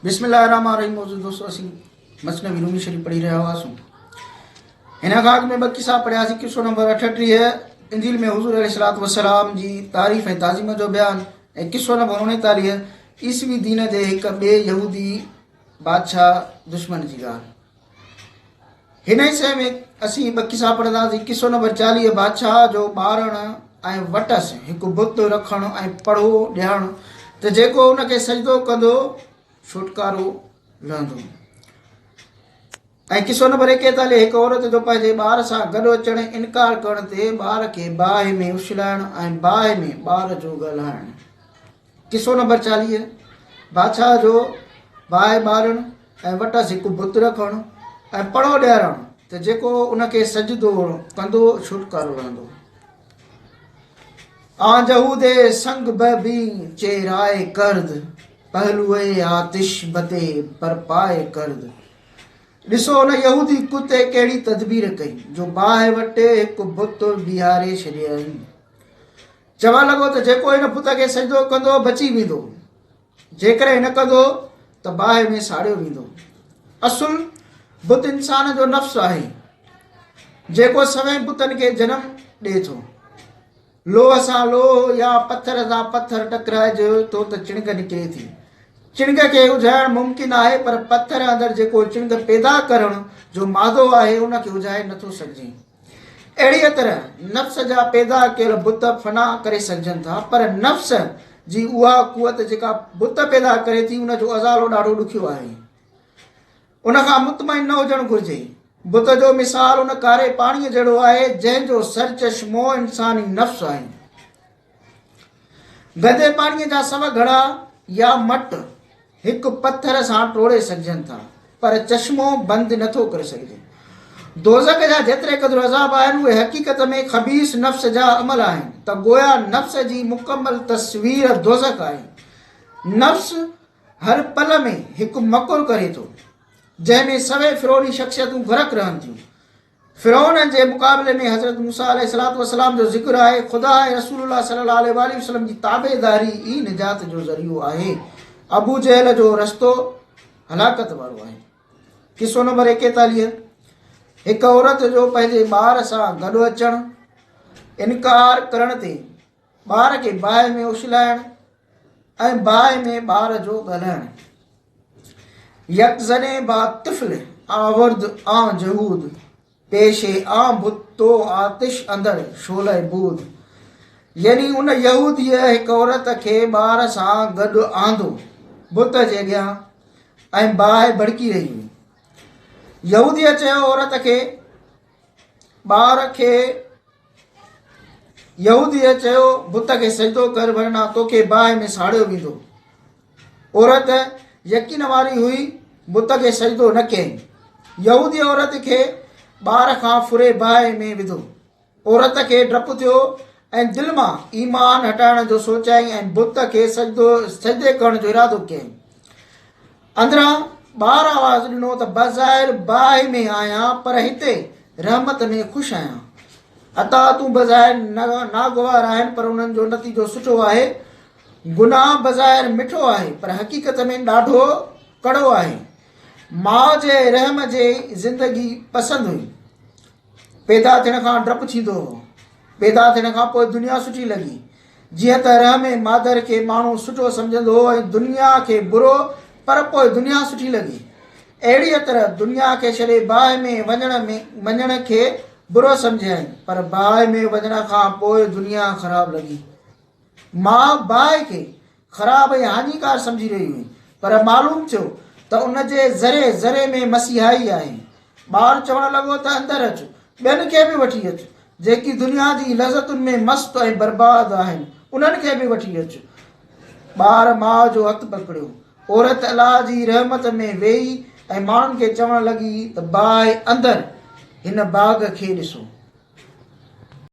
بسم الله الرحمن الرحيم موجود دوستو اسين مثنوي رومي شريف پڙهي رهيا هئاسون هن کان اڳ ۾ ٻه قصا پڙهياسين قصو نمبر 38 انجيل ۾ حضور عليه الصلوة والسلام جي تعريف ۽ تعظيم جو بيان ۽ قصو نمبر 39 عيسوي دين جي هڪ ٻئي يهودي بادشاهه دشمن جي ڳالهه هن حصي ۾ اسين ٻه قصا پڙهنداسين. قصو نمبر 40 بادشاهه جو ٻارڻ ۽ وٽس هڪ بت رکڻ ۽ پڙهو ڏيارڻ ته جيڪو ان کي سجدو ڪندو ڇوٽڪارو لهندو. ۽ قصو نمبر 41 هڪ عورت جو پنهنجي ٻار سان گڏ اچڻ انڪار ڪرڻ تي ٻار کي باهه ۾ اڇلائڻ ۽ باهه ۾ ٻار جو ڳالهائڻ. قصو نمبر 40، بادشاهه جو باهه ٻارڻ ۽ وٽس هڪ بت رکڻ ۽ پڙهو ڏيارڻ ته جيڪو ان کي سجدو ڪندو ڇوٽڪارو رهندو. آن جهود سنگ به بين چه راء ڪرد، پهلوء آتش بتي برپاء ڪرد. ڏسو ان يهودي ڪتي ڪهڙي تدبير ڪئي جو باهه وٽ هڪ بت بيهاري ڇڏيائين. چوڻ لڳو ته جيڪو هن بت کي سجدو ڪندو بچي ويندو، جيڪڏهن نه ڪندو ته باهه ۾ ساڙيو ويندو. اصل بت انسان جو نفس آهي، جيڪو سوين بتن کي جنم ڏئي ٿو. لوهه سان لوهه يا پٿر سان پٿر ٽڪرائجي ٿو ته چڻگ نڪري ٿي. چڻگ کي اجهائڻ ممڪن آهي پر پٿر اندر جيڪو چڻگ پيدا ڪرڻ جو مادو آهي ان کي اجهائي نٿو سگهجي. اهڙيء طرح نفس جا پيدا ڪيل بت فنا ڪري سگهجن ٿا، پر نفس جي اها قوت جيڪا بت پيدا ڪري ٿي، ان جو ازالو ڏاڍو ڏکيو آهي. ان کان مطمئن نه هجڻ گهرجي. بت جو مثال ان ڪاري پاڻيء جهڙو آهي، جنهن جو سرچشمو انساني نفس آهي. گندي پاڻيء جا سو گهڙا يا مٽ هڪ پٿر سان ٽوڙي سگهجن ٿا، پر چشمو بند نه ٿو ڪري سگهجي. دوزخ جا جيتري قدر عذاب آهن، اهي حقيقت ۾ خبيث نفس جا عمل آهن ته گويا نفس جي مڪمل تصوير دوزخ آهي. نفس هر پل ۾ هڪ مڪر ڪري ٿو، جنهن ۾ سوين فرعوني شخصيتون غرق رهن ٿيون. فرعون جي مقابلي ۾ حضرت موسيٰ عليه الصلوة والسلام جو ذڪر آهي، خدا ۽ رسول الله صلي الله عليه واٰله وسلم جي تابعداري ئي نجات جو ذريعو آهي. ابو جهل جو رستو هلاڪت وارو آهي. قصو نمبر 41، هڪ عورت جو پنهنجي ٻار سان گڏ اچڻ، انڪار ڪرڻ تي ٻار کي باهه ۾ اڇلائڻ ۽ باهه ۾ ٻار جو ڳالهائڻ. يڪ زني با طفل آورد آن جهود، پيش آن بت و آتش اندر شعله بود. يعني ان يهوديء هڪ عورت کي ٻار سان گڏ آندو بت جي اڳيان ۽ باهه ڀڙڪي رهي هئي. يهوديء چيو عورت کي ٻار کي يهوديء چيو، بت کي سجدو ڪر ورنه توکي باهه ۾ ساڙيو ويندو. عورت يقين واري هئي، بت کي سجدو نه ڪيائين. يهوديء عورت کي ٻار کان ڦري باهه ۾ وڌو. عورت کي ڊپ ٿيو ۽ دل مان ايمان هٽائڻ جو سوچيائين ۽ بت کي سجدو سجدي ڪرڻ جو ارادو ڪيائين. اندران ٻار آواز ڏنو ته بظاهر باهه ۾ آهيان پر هتي رحمت ۾ خوش آهيان. اطاعتون بظاهر ناگوار آهن پر انهن جو نتيجو سٺو آهي. گناهه بظاهر مٺو آهي پر حقيقت ۾ ڏاڍو ڪڙو آهي. ماء جي رحم جي زندگي پسند هئي. پيدا ٿيڻ کان ڊپ ٿيندو هو. پيدا ٿيڻ کان پوء دنيا سٺي لڳي. جيئن ته رحم مادر کي ماڻهو سٺو سمجهندو هو ۽ دنيا کي برو پر پوء دنيا سٺي لڳي. اهڙيء طرح دنيا کي ڇڏي باهه ۾ وڃڻ ۾ وڃڻ کي برو سمجهيائين پر باهه ۾ وڃڻ کان پوء دنيا خراب لڳي. ماء باهه کي خراب ۽ هاڃيڪار سمجهي رهي هئي پر معلوم ٿيو ته ان جي ذري ذري ۾ مسيحائي آهي. ٻار چوڻ لڳو ته اندر اچ، ٻين کي به وٺي اچ، جيڪي دنيا جي لذتن ۾ مست ۽ برباد آهن، انهن کي به وٺي اچ. ٻار ماء جو هٿ پڪڙيو. عورت الله جي رحمت ۾ ويئي ۽ ماڻهن کي چوڻ لڳي ته باهه اندر هن باغ کي ڏسو.